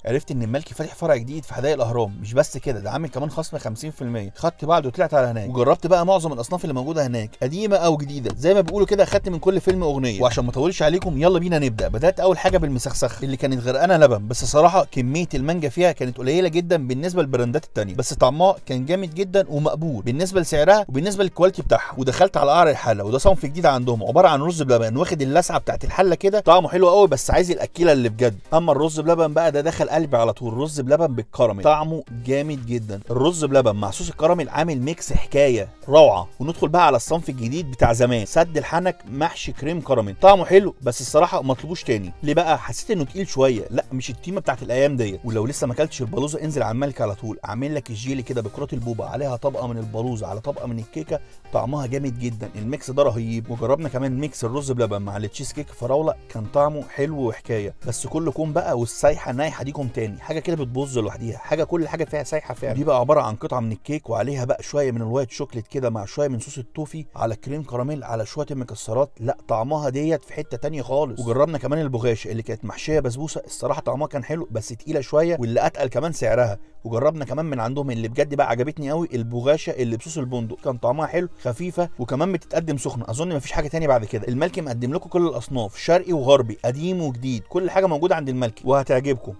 عرفت ان المالكي فاتح فرع جديد في حدائق الاهرام، مش بس كده ده عامل كمان خصم 50%. خدت بعض وطلعت على هناك وجربت بقى معظم الاصناف اللي موجودة هناك، قديمة او جديدة زي ما بيقولوا كده، خدت من كل فيلم اغنية. وعشان ما اطولش عليكم يلا بينا نبدا. بدات اول حاجة بالمسخسخ اللي كانت غرقانة لبن، بس صراحة كمية المانجا فيها كانت قليله جدا بالنسبة للبراندات الثانية، بس طعمها كان جامد جدا ومقبول بالنسبة لسعرها وبالنسبة لل quality بتاعها. ودخلت على قعر الحلة، وده صنف جديد عندهم عبارة عن رز بلبن واخد اللسعه بتاعت الحلة كده، طعمه حلو قوي بس عايز الاكيله اللي بجد. اما الرز بلبن بقى ده دخل قلبي على طول، رز بلبن بالكراميل طعمه جامد جدا، الرز بلبن مع صوص الكراميل عامل mix حكاية روعه. وندخل بقى على الصنف الجديد بتاع زمان، سد الحنك محشي كريم كراميل، طعمه حلو بس الصراحة ما اطلبوش تاني. ليه بقى؟ حسيت انه تقيل شوية، لا مش التيمه بتاعت الايام ديت. ولو لسه ما اكلتش البلوزة انزل على الملك على طول، اعمل لك الجيلي كده بكرات البوبا عليها طبقه من البلوزة على طبقه من الكيكه، طعمها جامد جدا، ال mix ده رهيب. وجربنا كمان mix الرز بلبن مع التشيز كيك فراوله، كان طعمه حلو وحكاية، بس كل كوم بقى والسايحه نايحه دي كوم تاني، حاجة كده بتبوظ لوحديها، حاجة كل حاجة فيها سايحه فعلا. دي بقى عبارة عن قطعه من الكيك وعليها بقى شوية من ال white chocolate كده مع شوية من صوص التوفي على كريم كراميل على شوية المكسرات، لا طعمها ديت في حتة تانية خالص. وجربنا كمان البغاشه اللي كانت محشيه بسبوسه، الصراحة طعمها كان حلو بس تقيلة شوية، واللي اتقل كمان سعرها. وجربنا كمان من عندهم اللي بجد بقى عجبتني قوي البغاشه اللي بصوص البندق، كان طعمها حلو خفيفة وكمان بتتقدم سخنة. اظن مفيش حاجة تانية بعد كده. المالكي مقدم لكم كل الاصناف، شرقي وغربي، قديم وجديد، كل حاجة موجودة عند المالكي وهتعجبكم.